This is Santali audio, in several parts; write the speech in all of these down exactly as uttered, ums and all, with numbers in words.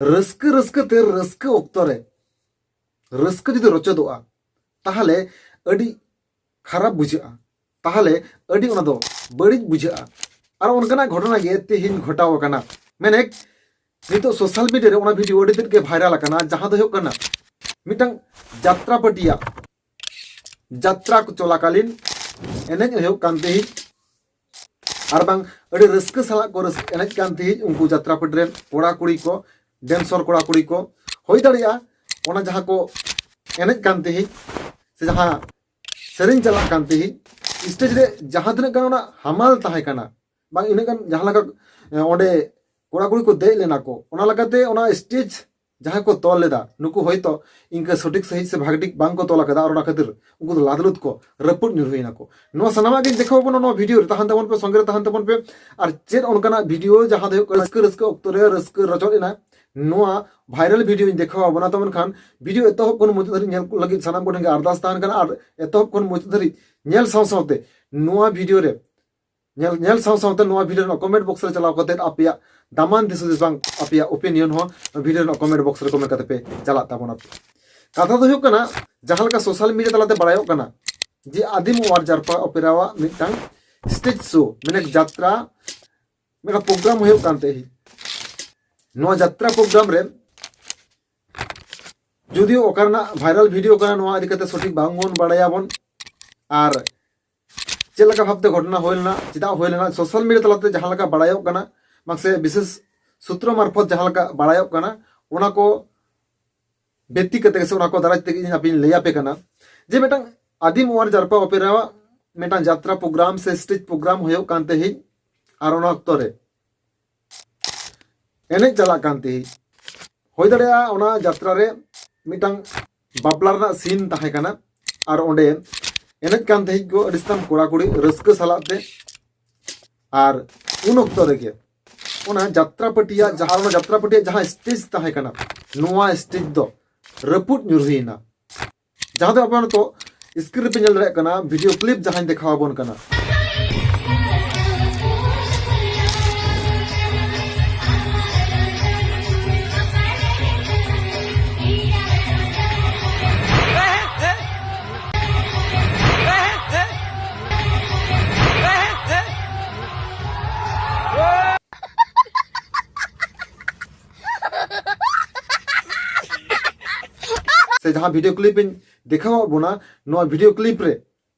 ᱨᱟᱹᱥᱠᱟᱹ ᱨᱟᱹᱥᱠᱟᱹ ᱛᱮ ᱨᱟᱹᱥᱠᱟᱹ ᱚᱠᱛᱚ ᱨᱮ ᱨᱟᱹᱥᱠᱟᱹ ᱡᱩᱫᱤ ᱨᱚᱪᱚᱫᱚᱜᱼᱟ, ᱛᱟᱦᱚᱞᱮ ᱟᱹᱰᱤ ᱠᱷᱟᱨᱟᱯ ᱵᱩᱡᱷᱟᱹᱜᱼᱟ, ᱛᱟᱦᱚᱞᱮ ᱟᱹᱰᱤ ᱚᱱᱟ ᱫᱚ ᱵᱟᱹᱲᱤᱡ ᱵᱩᱡᱷᱟᱹᱜᱼᱟ᱾ ᱟᱨ ᱚᱱᱠᱟᱱᱟᱜ ᱜᱷᱚᱴᱚᱱᱟ ᱜᱮ ᱛᱮᱦᱮᱧ ᱜᱷᱚᱴᱟᱣ ᱟᱠᱟᱱᱟ᱾ ᱢᱮᱱᱮᱠ ᱱᱤᱛᱚᱜ ᱥᱳᱥᱟᱞ ᱢᱤᱰᱤᱭᱟ ᱨᱮ ᱚᱱᱟ ᱵᱷᱤᱰᱤᱭᱳ ᱟᱹᱰᱤ ᱛᱮᱫ ᱜᱮ ᱵᱷᱟᱭᱨᱟᱞ ᱟᱠᱟᱱᱟ, ᱡᱟᱦᱟᱸ ᱫᱚ ᱦᱩᱭᱩᱜ ᱠᱟᱱᱟ ᱢᱤᱫᱴᱟᱝ ᱡᱟᱛᱨᱟ ᱯᱟᱹᱴᱤᱭᱟᱹ ᱡᱟᱛᱨᱟ ᱠᱚ ᱪᱚᱞᱟᱠᱟᱞᱤᱱ ᱮᱱᱮᱡ ᱦᱩᱭᱩᱜ ᱠᱟᱱ ᱛᱟᱦᱮᱸᱫ, ᱟᱨ ᱵᱟᱝ ᱟᱹᱰᱤ ᱨᱟᱹᱥᱠᱟᱹ ᱥᱟᱞᱟᱜ ᱠᱚ ᱨᱟᱹᱥᱠᱟᱹ ᱮᱱᱮᱡ ᱠᱟᱱ ᱛᱟᱦᱮᱸᱫ ᱩᱱᱠᱩ ᱡᱟᱛᱨᱟ ᱯᱟᱹᱴᱤ ᱨᱮᱱ ᱠᱚᱲᱟ ᱠᱩᱲᱤ ᱠᱚ, ᱰᱮᱱᱥᱚᱨ ᱠᱚᱲᱟ ᱠᱩᱲᱤ ᱠᱚ᱾ ᱦᱩᱭ ᱫᱟᱲᱮᱭᱟᱜᱼᱟ ᱚᱱᱟ ᱡᱟᱦᱟᱸ ᱠᱚ ᱮᱱᱮᱡ ᱠᱟᱱ ᱛᱟᱦᱮᱸᱫ ᱥᱮ ᱡᱟᱦᱟᱸ ᱥᱮᱨᱮᱧ ᱪᱟᱞᱟᱜ ᱠᱟᱱ ᱛᱟᱦᱮᱸᱫ, ᱥᱴᱮᱡᱽ ᱨᱮ ᱡᱟᱦᱟᱸ ᱛᱤᱱᱟᱹᱜ ᱜᱟᱱ ᱚᱱᱟ ᱦᱟᱢᱟᱞ ᱛᱟᱦᱮᱸ ᱠᱟᱱᱟ, ᱵᱟᱝ ᱤᱱᱟᱹᱜ ᱜᱟᱱ ᱡᱟᱦᱟᱸ ᱞᱮᱠᱟ, ᱮ, ᱚᱸᱰᱮ ᱠᱚᱲᱟ ᱠᱩᱲᱤ ᱠᱚ ᱫᱮᱡ ᱞᱮᱱᱟ ᱠᱚ, ᱚᱱᱟ ᱞᱮᱠᱟᱛᱮ ᱚᱱᱟ ᱥᱴᱮᱡᱽ ᱡᱟᱦᱟᱸᱭ ᱠᱚ ᱛᱚᱞ ᱞᱮᱫᱟ, ᱱᱩᱠᱩ ᱦᱚᱭᱛᱚ ᱤᱱᱠᱟᱹ ᱥᱚᱴᱷᱤᱠ ᱥᱟᱺᱦᱤᱡ ᱥᱮ ᱵᱷᱟᱜᱮ ᱴᱷᱤᱠ ᱵᱟᱝ ᱠᱚ ᱛᱚᱞ ᱟᱠᱟᱫᱟ, ᱟᱨ ᱚᱱᱟ ᱠᱷᱟᱹᱛᱤᱨ ᱩᱱᱠᱩ ᱫᱚ ᱞᱟᱫᱞᱩᱫ ᱠᱚ ᱨᱟᱹᱯᱩᱫ ᱧᱩᱨᱦᱩᱭᱮᱱᱟ ᱠᱚ᱾ ᱱᱚᱣᱟ ᱥᱟᱱᱟᱢᱟᱜ ᱜᱤᱧ ᱫᱮᱠᱷᱟᱣ ᱟᱵᱚᱱᱟ ᱱᱚᱣᱟ ᱵᱷᱤᱰᱤᱭᱳ ᱨᱮ, ᱛᱟᱦᱮᱱ ᱛᱟᱵᱚᱱ ᱯᱮ, ᱥᱚᱸᱜᱮ ᱨᱮ ᱛᱟᱦᱮᱱ ᱛᱟᱵᱚᱱ ᱯᱮ᱾ ᱟᱨ ᱪᱮᱫ ᱚᱱᱠᱟᱱᱟᱜ ᱵᱷᱤᱰᱤᱭᱳ ᱡᱟᱦᱟᱸ ᱫᱚ ᱦᱩᱭᱩᱜ ᱠᱟᱱᱟ ᱨᱟᱹᱥᱠᱟᱹ ᱨᱟᱹᱥᱠᱟᱹ ᱚᱠᱛᱚ ᱨᱮ ᱨᱟᱹᱥᱠᱟᱹ ᱨᱚᱪᱚᱫ ᱮᱱᱟ, ᱱᱚᱣᱟ ᱵᱷᱟᱭᱨᱟᱞ ᱵᱷᱤᱰᱤᱭᱳᱧ ᱫᱮᱠᱷᱟᱣ ᱟᱵᱚᱱᱟ᱾ ᱛᱚ ᱢᱮᱱᱠᱷᱟᱱ ᱵᱷᱤᱰᱤᱭᱳ ᱮᱛᱚᱦᱚᱵ ᱠᱷᱚᱱ ᱢᱩᱪᱟᱹᱫ ᱫᱷᱟᱹᱨᱤᱡ ᱧᱮᱞ ᱞᱟᱹᱜᱤᱫ ᱥᱟᱱᱟᱢ ᱠᱚᱴᱷᱮᱱ ᱜᱮ ᱟᱨᱫᱟᱥ ᱛᱟᱦᱮᱱ ᱠᱟᱱᱟ, ᱟᱨ ᱮᱛᱚᱦᱚᱵ ᱠᱷᱚᱱ ᱢᱩᱪᱟᱹᱫ ᱫᱷᱟᱹᱨᱤᱡ ᱧᱮᱞ ᱥᱟᱶ ᱥᱟᱶᱛᱮ ᱱᱚᱣᱟ ᱵᱷᱤᱰᱤᱭᱳ ᱨᱮ ᱧᱮᱞ, ᱧᱮᱞ ᱥᱟᱶ ᱥᱟᱶᱛᱮ ᱱᱚᱣᱟ ᱵᱷᱤᱰᱤᱭᱳ ᱨᱮᱱᱟᱜ ᱠᱚᱢᱮᱱᱴ ᱵᱚᱠᱥ ᱨᱮ ᱪᱟᱞᱟᱣ ᱠᱟᱛᱮ ᱟᱯᱮᱭᱟᱜ ᱫᱟᱢᱟᱱ ᱫᱤᱥ ᱦᱩᱫᱤᱥ ᱵᱟᱝ ᱟᱯᱮᱭᱟᱜ ᱳᱯᱤᱱᱤᱭᱚᱱ ᱦᱚᱸ ᱵᱷᱤᱰᱤᱭᱳ ᱨᱮᱱᱟᱜ ᱠᱚᱢᱮᱱᱴ ᱵᱚᱠᱥ ᱨᱮ ᱠᱚᱢᱮᱱᱴ ᱠᱟᱛᱮ ᱯᱮ ᱪᱟᱞᱟᱜ ᱛᱟᱵᱚᱱᱟ ᱯᱮ᱾ ᱠᱟᱛᱷᱟ ᱫᱚ ᱦᱩᱭᱩᱜ ᱠᱟᱱᱟ, ᱡᱟᱦᱟᱸ ᱞᱮᱠᱟ ᱥᱳᱥᱟᱞ ᱢᱤᱰᱤᱭᱟ ᱛᱟᱞᱟᱛᱮ ᱵᱟᱲᱟᱭᱚᱜ ᱠᱟᱱᱟ ᱡᱮ ᱟᱹᱫᱤᱢ ᱚᱣᱟᱨ ᱡᱟᱨᱯᱟ ᱚᱯᱮᱨᱟᱣᱟᱜ ᱢᱤᱫᱴᱟᱝ ᱥᱴᱮᱡᱽ ᱥᱳ, ᱢᱟᱱᱮ ᱡᱟᱛᱨᱟ, ᱢᱤᱫᱴᱟᱝ ᱯᱨᱳᱜᱨᱟᱢ ᱦᱩᱭᱩᱜ ᱠᱟᱱ ᱛᱟᱦᱮᱸᱫ᱾ ᱱᱚᱣᱟ ᱡᱟᱛᱨᱟ ᱯᱨᱳᱜᱨᱟᱢ ᱨᱮ ᱡᱩᱫᱤ ᱚᱠᱟ ᱨᱮᱱᱟᱜ ᱵᱷᱟᱭᱨᱟᱞ ᱵᱷᱤᱰᱤᱭᱳ ᱠᱟᱱᱟ, ᱱᱚᱣᱟ ᱤᱫᱤ ᱠᱟᱛᱮ ᱥᱚᱴᱷᱤᱠ ᱵᱟᱝ ᱵᱚᱱ ᱵᱟᱲᱟᱭᱟᱵᱚᱱ᱾ ᱟᱨ ᱪᱮᱫ ᱞᱮᱠᱟ ᱵᱷᱟᱵᱛᱮ ᱜᱷᱚᱴᱚᱱᱟ ᱦᱩᱭ ᱞᱮᱱᱟ, ᱪᱮᱫᱟᱜ ᱦᱩᱭ ᱞᱮᱱᱟ, ᱥᱳᱥᱟᱞ ᱢᱤᱰᱤᱭᱟ ᱛᱟᱞᱟᱛᱮ ᱡᱟᱦᱟᱸ ᱞᱮᱠᱟ ᱵᱟᱲᱟᱭᱚᱜ ᱠᱟᱱᱟ, ᱵᱟᱝ ᱥᱮ ᱵᱤᱥᱮᱥ ᱥᱩᱛᱨᱚ ᱢᱟᱨᱯᱷᱚᱛ ᱡᱟᱦᱟᱸ ᱞᱮᱠᱟ ᱵᱟᱲᱟᱭᱚᱜ ᱠᱟᱱᱟ, ᱚᱱᱟ ᱠᱚ ᱵᱷᱤᱛᱛᱤ ᱠᱟᱛᱮ ᱜᱮ ᱥᱮ ᱚᱱᱟ ᱠᱚ ᱫᱟᱨᱟᱭ ᱛᱮᱜᱮ ᱤᱧ ᱟᱯᱮᱧ ᱞᱟᱹᱭ ᱟᱯᱮ ᱠᱟᱱᱟ ᱡᱮ ᱢᱤᱫᱴᱟᱝ ᱟᱹᱫᱤᱢ ᱚᱣᱟᱨ ᱡᱟᱨᱯᱟ ᱚᱯᱮᱨᱟᱣᱟᱜ ᱢᱤᱫᱴᱟᱝ ᱡᱟᱛᱨᱟ ᱯᱨᱳᱜᱨᱟᱢ ᱥᱮ ᱥᱴᱮᱡᱽ ᱯᱨᱳᱜᱨᱟᱢ ᱦᱩᱭᱩᱜ ᱠᱟᱱ ᱛᱟᱦᱮᱸᱫ, ᱟᱨ ᱚᱱᱟ ᱚᱠᱛᱚ ᱨᱮ ᱮᱱᱮᱡ ᱪᱟᱞᱟᱜ ᱠᱟᱱ ᱛᱟᱦᱮᱸᱫ᱾ ᱦᱩᱭ ᱫᱟᱲᱮᱭᱟᱜᱼᱟ ᱚᱱᱟ ᱡᱟᱛᱨᱟ ᱨᱮ ᱢᱤᱫᱴᱟᱝ ᱵᱟᱯᱞᱟ ᱨᱮᱱᱟᱜ ᱥᱤᱱ ᱛᱟᱦᱮᱸ ᱠᱟᱱᱟ, ᱟᱨ ᱚᱸᱰᱮ ᱮᱱᱮᱡ ᱠᱟᱱ ᱛᱟᱦᱮᱸᱫ ᱠᱚ ᱟᱹᱰᱤ ᱥᱟᱛᱟᱢ ᱠᱚᱲᱟ ᱠᱩᱲᱤ ᱨᱟᱹᱥᱠᱟᱹ ᱥᱟᱞᱟᱜ ᱛᱮ᱾ ᱟᱨ ᱩᱱ ᱚᱠᱛᱚ ᱨᱮᱜᱮ ᱚᱱᱟ ᱡᱟᱛᱨᱟ ᱯᱟᱹᱴᱤᱭᱟᱹ ᱡᱟᱦᱟᱸ, ᱚᱱᱟ ᱡᱟᱛᱨᱟ ᱯᱟᱹᱴᱤᱭᱟᱹ ᱡᱟᱦᱟᱸ ᱥᱴᱮᱡᱽ ᱛᱟᱦᱮᱸ ᱠᱟᱱᱟ, ᱱᱚᱣᱟ ᱥᱴᱮᱡᱽ ᱫᱚ ᱨᱟᱹᱯᱩᱫ ᱧᱩᱨᱦᱩᱭᱮᱱᱟ, ᱡᱟᱦᱟᱸ ᱫᱚ ᱟᱯᱮ ᱱᱤᱛᱚᱜ ᱥᱠᱨᱤᱱ ᱨᱮᱯᱮ ᱧᱮᱞ ᱫᱟᱲᱮᱭᱟᱜ ᱠᱟᱱᱟ, ᱵᱷᱤᱰᱤᱭᱳ ᱠᱞᱤᱯ ᱡᱟᱦᱟᱸᱧ ᱫᱮᱠᱷᱟᱣ ᱟᱵᱚᱱ ᱠᱟᱱᱟ᱾ ᱡᱟᱦᱟᱸ ᱵᱷᱤᱰᱤᱭᱳ ᱠᱞᱤᱯ ᱤᱧ ᱫᱮᱠᱷᱟᱣᱟᱫ ᱵᱚᱱᱟ, ᱱᱚᱣᱟ ᱵᱷᱤᱰᱤᱭᱳ ᱠᱞᱤᱯ ᱨᱮ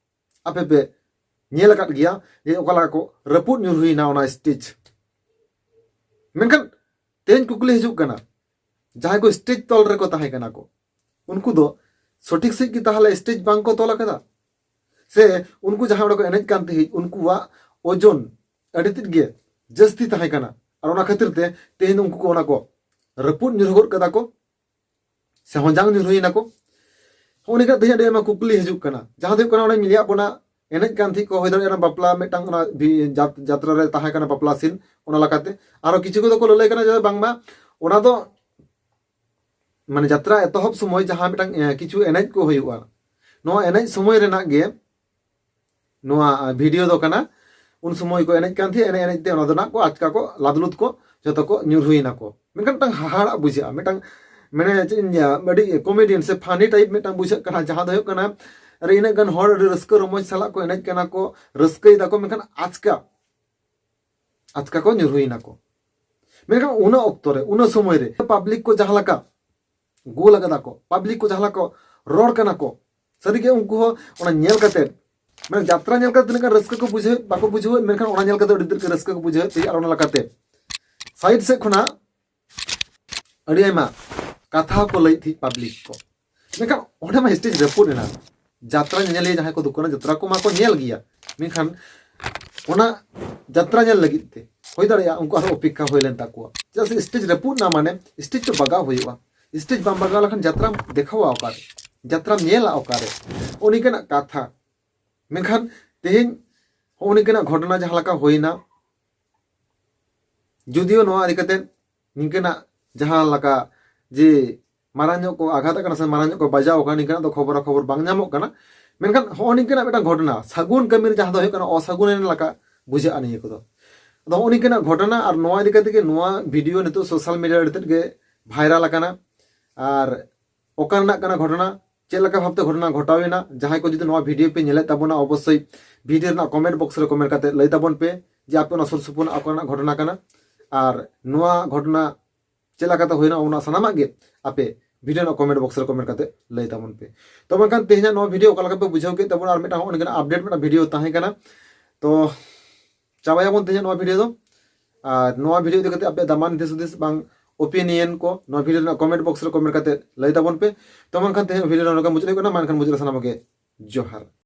ᱟᱯᱮ ᱯᱮ ᱧᱮᱞ ᱟᱠᱟᱫ ᱜᱮᱭᱟ ᱡᱮ ᱚᱠᱟ ᱞᱮᱠᱟ ᱠᱚ ᱨᱟᱹᱯᱩᱫ ᱧᱩᱨᱦᱩᱭᱮᱱᱟ ᱚᱱᱟ ᱥᱴᱮᱡᱽ᱾ ᱢᱮᱱᱠᱷᱟᱱ ᱛᱮᱦᱮᱧ ᱠᱩᱠᱞᱤ ᱦᱤᱡᱩᱜ ᱠᱟᱱᱟ, ᱡᱟᱦᱟᱸᱭ ᱠᱚ ᱥᱴᱮᱡᱽ ᱛᱚᱞ ᱨᱮᱠᱚ ᱛᱟᱦᱮᱸ ᱠᱟᱱᱟ ᱠᱚ, ᱩᱱᱠᱩ ᱫᱚ ᱥᱚᱴᱷᱤᱠ ᱥᱟᱺᱦᱤᱡ ᱜᱮ ᱛᱟᱦᱚᱞᱮ ᱥᱴᱮᱡᱽ ᱵᱟᱝ ᱠᱚ ᱛᱚᱞ ᱟᱠᱟᱫᱟ? ᱥᱮ ᱩᱱᱠᱩ ᱡᱟᱦᱟᱸ ᱚᱸᱰᱮ ᱠᱚ ᱮᱱᱮᱡ ᱠᱟᱱ ᱛᱟᱦᱮᱸᱫ, ᱩᱱᱠᱩᱣᱟᱜ ᱳᱡᱚᱱ ᱟᱹᱰᱤ ᱛᱮᱫ ᱜᱮ ᱡᱟᱹᱥᱛᱤ ᱛᱟᱦᱮᱸ ᱠᱟᱱᱟ, ᱟᱨ ᱚᱱᱟ ᱠᱷᱟᱹᱛᱤᱨ ᱛᱮ ᱛᱮᱦᱮᱧ ᱩᱱᱠᱩ ᱠᱚ ᱚᱱᱟ ᱠᱚ ᱨᱟᱹᱯᱩᱫ ᱧᱩᱨᱦᱩ ᱜᱚᱫ ᱠᱟᱫᱟ ᱠᱚ, ᱥᱮ ᱦᱚᱸᱡᱟᱝ ᱧᱩᱨᱦᱩᱭᱮᱱᱟ ᱠᱚ? ᱦᱚᱸᱜᱼᱚ ᱱᱤᱝᱠᱟ ᱛᱮᱦᱮᱧ ᱟᱹᱰᱤ ᱟᱭᱢᱟ ᱠᱩᱠᱞᱤ ᱦᱤᱡᱩᱜ ᱠᱟᱱᱟ᱾ ᱡᱟᱦᱟᱸ ᱫᱚ ᱦᱩᱭᱩᱜ ᱠᱟᱱᱟ, ᱚᱱᱮᱧ ᱞᱟᱹᱭᱟᱫ ᱵᱚᱱᱟ, ᱮᱱᱮᱡ ᱠᱟᱱ ᱛᱟᱦᱮᱸᱫ ᱠᱚ, ᱦᱩᱭ ᱫᱟᱲᱮᱭᱟᱜᱼᱟ ᱚᱱᱟ ᱵᱟᱯᱞᱟ ᱢᱤᱫᱴᱟᱝ, ᱚᱱᱟ ᱵᱷᱤ-, ᱡᱟᱛ-, ᱡᱟᱛᱨᱟ ᱨᱮ ᱛᱟᱦᱮᱸ ᱠᱟᱱᱟ ᱵᱟᱯᱞᱟ ᱥᱤᱱ, ᱚᱱᱟ ᱞᱮᱠᱟᱛᱮ᱾ ᱟᱨᱚ ᱠᱤᱪᱷᱩ ᱠᱚᱫᱚ ᱠᱚ ᱞᱟᱹᱞᱟᱹᱭ ᱠᱟᱱᱟ ᱡᱮ ᱵᱟᱝᱢᱟ ᱚᱱᱟ ᱫᱚ ᱢᱟᱱᱮ ᱡᱟᱛᱨᱟ ᱮᱛᱚᱦᱚᱵ ᱥᱚᱢᱚᱭ ᱡᱟᱦᱟᱸ ᱢᱤᱫᱴᱟᱝ, ᱮ, ᱠᱤᱪᱷᱩ ᱮᱱᱮᱡ ᱠᱚ ᱦᱩᱭᱩᱜᱼᱟ, ᱱᱚᱣᱟ ᱮᱱᱮᱡ ᱥᱚᱢᱚᱭ ᱨᱮᱱᱟᱜ ᱜᱮ ᱱᱚᱣᱟ ᱵᱷᱤᱰᱤᱭᱳ ᱫᱚ ᱠᱟᱱᱟ᱾ ᱩᱱ ᱥᱚᱢᱚᱭ ᱠᱚ ᱮᱱᱮᱡ ᱠᱟᱱ ᱛᱟᱦᱮᱸᱫ, ᱮᱱᱮᱡ ᱮᱱᱮᱡ ᱛᱮ ᱚᱱᱟ ᱫᱚ ᱱᱟᱜ ᱠᱚ ᱟᱪᱠᱟ ᱠᱚ ᱞᱟᱫᱞᱩᱫ ᱠᱚ ᱡᱚᱛᱚ ᱠᱚ ᱧᱩᱨᱦᱩᱭᱮᱱᱟ ᱠᱚ᱾ ᱢᱮᱱᱠᱷᱟᱱ ᱢᱤᱫᱴᱟᱝ ᱦᱟᱦᱟᱲᱟᱜ ᱵᱩᱡᱷᱟᱹᱜᱼᱟ, ᱢᱤᱫᱴᱟᱝ ᱢᱟᱱᱮ ᱪᱮᱫ ᱤᱧ ᱞᱟᱹᱭᱟ, ᱟᱹᱰᱤ ᱠᱚᱢᱮᱰᱤᱭᱟᱱ ᱥᱮ ᱯᱷᱟᱱᱤ ᱴᱟᱭᱤᱯ ᱢᱤᱫᱴᱟᱝ ᱵᱩᱡᱷᱟᱹᱜ ᱠᱟᱱᱟ᱾ ᱡᱟᱦᱟᱸ ᱫᱚ ᱦᱩᱭᱩᱜ ᱠᱟᱱᱟ, ᱟᱨ ᱤᱱᱟᱹᱜ ᱜᱟᱱ ᱦᱚᱲ ᱟᱹᱰᱤ ᱨᱟᱹᱥᱠᱟᱹ ᱨᱚᱢᱚᱡᱽ ᱥᱟᱞᱟᱜ ᱠᱚ ᱮᱱᱮᱡ ᱠᱟᱱᱟ ᱠᱚ, ᱨᱟᱹᱥᱠᱟᱹᱭ ᱫᱟᱠᱚ, ᱢᱮᱱᱠᱷᱟᱱ ᱟᱪᱠᱟ ᱟᱪᱠᱟ ᱠᱚ ᱧᱩᱨᱦᱩᱭᱮᱱᱟ ᱠᱚ᱾ ᱢᱮᱱᱠᱷᱟᱱ ᱚᱱᱟ ᱚᱠᱛᱚ ᱨᱮ, ᱚᱱᱟ ᱥᱚᱢᱚᱭ ᱨᱮ ᱯᱟᱵᱽᱞᱤᱠ ᱠᱚ ᱡᱟᱦᱟᱸ ᱞᱮᱠᱟ ᱜᱳᱞ ᱟᱠᱟᱫᱟ ᱠᱚ, ᱯᱟᱵᱽᱞᱤᱠ ᱠᱚ ᱡᱟᱦᱟᱸ ᱞᱮᱠᱟ ᱠᱚ ᱨᱚᱲ ᱠᱟᱱᱟ ᱠᱚ, ᱥᱟᱹᱨᱤᱜᱮ ᱩᱱᱠᱩ ᱦᱚᱸ ᱚᱱᱟ ᱧᱮᱞ ᱠᱟᱛᱮ, ᱢᱟᱱᱮ ᱡᱟᱛᱨᱟ ᱧᱮᱞ ᱠᱟᱛᱮ ᱛᱤᱱᱟᱹᱜ ᱜᱟᱱ ᱨᱟᱹᱥᱠᱟᱹ ᱠᱚ ᱵᱩᱡᱷᱟᱹᱣ ᱵᱟᱠᱚ ᱵᱩᱡᱷᱟᱹᱣ, ᱢᱮᱱᱠᱷᱟᱱ ᱚᱱᱟ ᱧᱮᱞ ᱠᱟᱛᱮ ᱟᱹᱰᱤ ᱛᱮᱫ ᱜᱮ ᱨᱟᱹᱥᱠᱟᱹ ᱠᱚ ᱵᱩᱡᱷᱟᱹᱣᱮᱫ ᱛᱟᱦᱮᱸᱫ᱾ ᱟᱨ ᱚᱱᱟ ᱞᱮᱠᱟᱛᱮ ᱥᱟᱭᱤᱰ ᱥᱮᱫ ᱠᱷᱚᱱᱟᱜ ᱟᱹᱰᱤ ᱟᱭᱢᱟ ᱠᱟᱛᱷᱟ ᱦᱚᱸᱠᱚ ᱞᱟᱹᱭᱮᱫ ᱛᱟᱦᱮᱸᱫ ᱯᱟᱵᱽᱞᱤᱠ ᱠᱚ᱾ ᱢᱮᱱᱠᱷᱟᱱ ᱚᱸᱰᱮ ᱢᱟ ᱥᱴᱮᱡᱽ ᱨᱟᱹᱯᱩᱫ ᱮᱱᱟ᱾ ᱡᱟᱛᱨᱟ ᱧᱮᱧᱮᱞᱤᱭᱟᱹ ᱡᱟᱦᱟᱸᱭ ᱠᱚ ᱫᱩᱠᱟᱹᱱᱟ, ᱡᱟᱛᱨᱟ ᱠᱚᱢᱟ ᱠᱚ ᱧᱮᱞ ᱜᱮᱭᱟ, ᱢᱮᱱᱠᱷᱟᱱ ᱚᱱᱟ ᱡᱟᱛᱨᱟ ᱧᱮᱞ ᱞᱟᱹᱜᱤᱫ ᱛᱮ ᱦᱩᱭ ᱫᱟᱲᱮᱭᱟᱜᱼᱟ ᱩᱱᱠᱩ ᱟᱨᱦᱚᱸ ᱚᱯᱮᱠᱠᱷᱟ ᱦᱩᱭ ᱞᱮᱱ ᱛᱟᱠᱚᱣᱟ᱾ ᱪᱮᱫᱟᱜ ᱥᱮ ᱥᱴᱮᱡᱽ ᱨᱟᱹᱯᱩᱫ ᱮᱱᱟ ᱢᱟᱱᱮ ᱥᱴᱮᱡᱽ ᱫᱚ ᱵᱟᱜᱟᱣ ᱦᱩᱭᱩᱜᱼᱟ᱾ ᱥᱴᱮᱡᱽ ᱵᱟᱢ ᱵᱟᱜᱟᱣ ᱞᱮᱠᱷᱟᱱ ᱡᱟᱛᱨᱟᱢ ᱫᱮᱠᱷᱟᱣᱟ ᱚᱠᱟᱨᱮ? ᱡᱟᱛᱨᱟᱢ ᱧᱮᱞᱟ ᱚᱠᱟᱨᱮ? ᱦᱚᱸᱜᱼᱚ ᱱᱤᱝᱠᱟᱱᱟᱜ ᱠᱟᱛᱷᱟ᱾ ᱢᱮᱱᱠᱷᱟᱱ ᱛᱮᱦᱮᱧ ᱦᱚᱸᱜᱼᱚ ᱱᱤᱝᱠᱟᱱᱟᱜ ᱜᱷᱚᱴᱚᱱᱟ ᱡᱟᱦᱟᱸ ᱞᱮᱠᱟ ᱦᱩᱭᱱᱟ, ᱡᱩᱫᱤᱭᱳ ᱱᱚᱣᱟ ᱤᱫᱤ ᱠᱟᱛᱮ ᱱᱤᱝᱠᱟᱹᱱᱟᱜ ᱡᱟᱦᱟᱸ ᱞᱮᱠᱟ ᱡᱮ ᱢᱟᱨᱟᱝ ᱧᱚᱜ ᱠᱚ ᱟᱜᱷᱟᱛ ᱟᱠᱟᱱᱟ ᱥᱮ ᱢᱟᱨᱟᱝ ᱧᱚᱜ ᱠᱚ ᱵᱟᱡᱟᱣ ᱟᱠᱟᱱᱟ, ᱱᱤᱝᱠᱟᱹᱱᱟᱜ ᱫᱚ ᱠᱷᱚᱵᱚᱨᱟ ᱠᱷᱚᱵᱚᱨ ᱵᱟᱝ ᱧᱟᱢᱚᱜ ᱠᱟᱱᱟ᱾ ᱢᱮᱱᱠᱷᱟᱱ ᱦᱚᱸᱜᱼᱚ ᱱᱤᱝᱠᱟᱹᱱᱟᱜ ᱢᱤᱫᱴᱟᱝ ᱜᱷᱚᱴᱚᱱᱟ, ᱥᱟᱹᱜᱩᱱ ᱠᱟᱹᱢᱤ ᱨᱮ ᱡᱟᱦᱟᱸ ᱫᱚ ᱦᱩᱭᱩᱜ ᱠᱟᱱᱟ ᱚᱥᱟᱹᱜᱩᱱ ᱮᱱ ᱞᱮᱠᱟ ᱵᱩᱡᱷᱟᱹᱜᱼᱟ ᱱᱤᱭᱟᱹ ᱠᱚᱫᱚ᱾ ᱟᱫᱚ ᱦᱚᱸᱜᱼᱚ ᱱᱤᱝᱠᱟᱹᱱᱟᱜ ᱜᱷᱚᱴᱚᱱᱟ ᱟᱨ ᱱᱚᱣᱟ ᱤᱫᱤ ᱠᱟᱛᱮ ᱜᱮ ᱱᱚᱣᱟ ᱵᱷᱤᱰᱤᱭᱳ ᱱᱤᱛᱚᱜ ᱥᱳᱥᱟᱞ ᱢᱤᱰᱤᱭᱟ ᱟᱹᱰᱤ ᱛᱮᱫ ᱜᱮ ᱵᱷᱟᱭᱨᱟᱞ ᱟᱠᱟᱱᱟ᱾ ᱟᱨ ᱚᱠᱟ ᱨᱮᱱᱟᱜ ᱠᱟᱱᱟ ᱜᱷᱚᱴᱚᱱᱟ, ᱪᱮᱫ ᱞᱮᱠᱟ ᱵᱷᱟᱵᱛᱮ ᱜᱷᱚᱴᱚᱱᱟ ᱜᱷᱚᱴᱟᱣ ᱮᱱᱟ, ᱡᱟᱦᱟᱸᱭ ᱠᱚ ᱡᱩᱫᱤ ᱱᱚᱣᱟ ᱵᱷᱤᱰᱤᱭᱳ ᱯᱮ ᱧᱮᱞᱮᱫ ᱛᱟᱵᱚᱱᱟ, ᱚᱵᱚᱥᱥᱳᱭ ᱵᱷᱤᱰᱤᱭᱳ ᱨᱮᱱᱟᱜ ᱠᱚᱢᱮᱱᱴ ᱵᱚᱠᱥ ᱨᱮ ᱠᱚᱢᱮᱱᱴ ᱠᱟᱛᱮ ᱞᱟᱹᱭ ᱛᱟᱵᱚᱱ ᱯᱮ ᱡᱮ ᱟᱯᱮ ᱚᱱᱟ ᱥᱩᱨ ᱥᱩᱯᱩᱨ ᱨᱮᱱᱟᱜ ᱚᱠᱟ ᱨᱮᱱᱟᱜ ᱜᱷᱚᱴᱚᱱᱟ ᱠᱟᱱᱟ᱾ ᱟᱨ ᱱᱚᱣᱟ ᱜᱷᱚᱴᱚᱱᱟ ᱪᱮᱫ ᱞᱮᱠᱟᱛᱮ ᱦᱩᱭᱱᱟ, ᱚᱱᱟ ᱥᱟᱱᱟᱢᱟᱜ ᱜᱮ ᱟᱯᱮ video ᱨᱮᱱᱟᱜ comment box ᱨᱮ comment ᱠᱟᱛᱮ ᱞᱟᱹᱭ ᱛᱟᱵᱚᱱ ᱯᱮ᱾ ᱛᱚ ᱢᱮᱱᱠᱷᱟᱱ ᱛᱮᱦᱮᱧᱟᱜ ᱱᱚᱣᱟ video ᱚᱠᱟ ᱞᱮᱠᱟ ᱯᱮ ᱵᱩᱡᱷᱟᱹᱣ ᱠᱮᱫ ᱛᱟᱵᱚᱱᱟ, ᱟᱨ ᱢᱤᱫᱴᱟᱝ ᱦᱚᱸ ᱚᱱᱠᱟᱱᱟᱜ update ᱢᱤᱫᱴᱟᱝ video ᱛᱟᱦᱮᱸ ᱠᱟᱱᱟ᱾ ᱛᱚ ᱪᱟᱵᱟᱭᱟᱵᱚᱱ ᱛᱮᱦᱮᱧᱟᱜ ᱱᱚᱣᱟ video ᱫᱚ᱾ ᱟᱨ ᱱᱚᱣᱟ video ᱤᱫᱤ ᱠᱟᱛᱮ ᱟᱯᱮᱭᱟᱜ ᱫᱟᱢᱟᱱ ᱫᱤᱥ ᱦᱩᱫᱤᱥ ᱵᱟᱝ opinion ᱠᱚ ᱱᱚᱣᱟ video ᱨᱮᱱᱟᱜ comment box ᱨᱮ comment ᱠᱟᱛᱮ ᱞᱟᱹᱭ ᱛᱟᱵᱚᱱ ᱯᱮ᱾ ᱛᱚ ᱢᱮᱱᱠᱷᱟᱱ ᱛᱮᱦᱮᱧᱟᱜ video ᱱᱚᱰᱮ ᱜᱮ ᱢᱩᱪᱟᱹᱫ ᱦᱩᱭᱩᱜ ᱠᱟᱱᱟ᱾ ᱢᱟ ᱮᱱᱠᱷᱟᱱ ᱢᱩᱪᱟᱹᱫ ᱨᱮ ᱥᱟᱱᱟᱢ ᱠᱚᱜᱮ ᱡᱚᱦᱟᱨ᱾